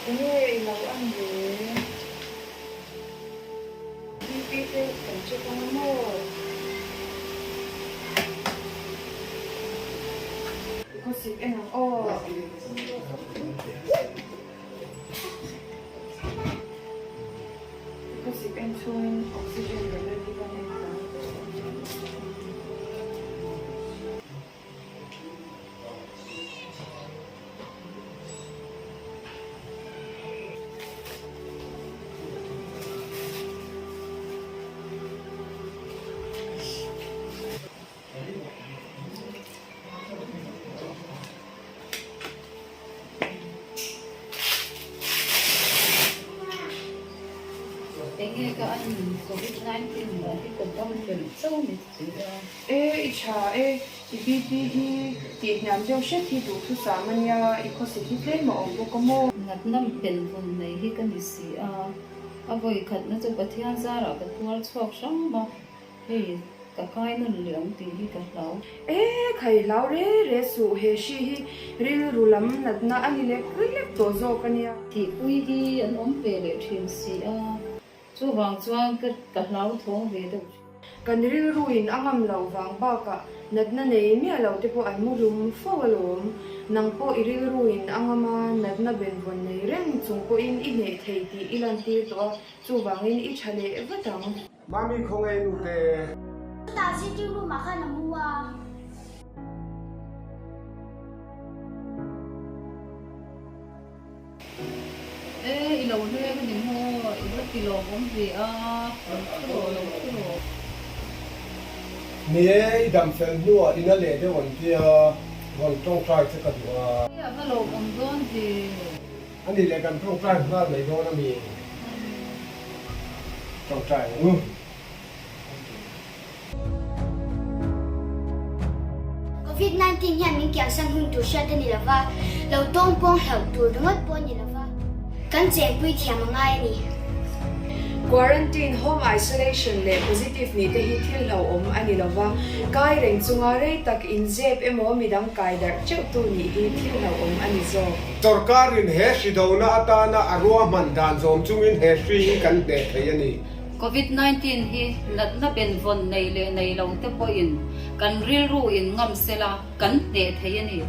Enge i lo an ve? BP te kan check ang a maw? I khawsik en ang aw. I khawsik en chhungin oxygen level hi kan en ang. Enge ka an Covid 19 lah hi ka dam fel chauh ni si a. E i tha e, i BP hi tih hniam deuh hret hi duhthusam a nia, i khawsik hi tlem a awm bawk a maw? Natna benvawn nei hi ka ni si a, a vawi khatna chu Pathian zarah ka tuar chhuak hram a, hei ka kai nawn leh ang tih hi ka hlau. E khai hlau re re suh, he hri hi rilru lam natna a ni lek lek tawh zawk a nia. Thihpui hi an awm ve leh thin si a. Chuvang chuan ka ka hlauthawng ve deuh thin. Kan rilruin a ngam loh vang bakah natna nei miah lo te pawh an mu hlum fo alawm. Nang pawh i rilruin a ngam a, natna benvawn nei reng chung pawhin i hneh thei tih i lantir tawh a, chuvangin i tha leh vat ang. Mami khawngaih nu te. Chutah sitting room ah khan a mu a. E, i lo hleng a ni maw? I va ti lawmawm ve a, lo thu rawh, lo thu rawh. Ni e, i dam fel hnuah i na leh deuh an tia, rawn tawngtai che ka duh a. E, a va lawmawm dawn ve. A nih leh kan tawngtai nghal mai dawn a mi? Tawngtai ang u. Covid 19 hian min kiansan hun tur hriat a ni lo va, lo tawng pawng hlauh tur ringawt pawh a ni lo va, kan chenpui thiam a ngai a ni. Quarantine, home isolation leh positive nih te hi thil hlauhawm a ni lo va, kai reng chunga rei tak inzep emaw midang kai darh teuh tu nih hi thil hlauhawm a ni zawk. Sorkarin he hri dona atana a ruahman dan zawm chungin he hri hi kan hneh thei a ni. Covid 19 hi natna benvawn nei leh nei lo te pawhin kan rilru in ngam sela kan hneh thei a ni.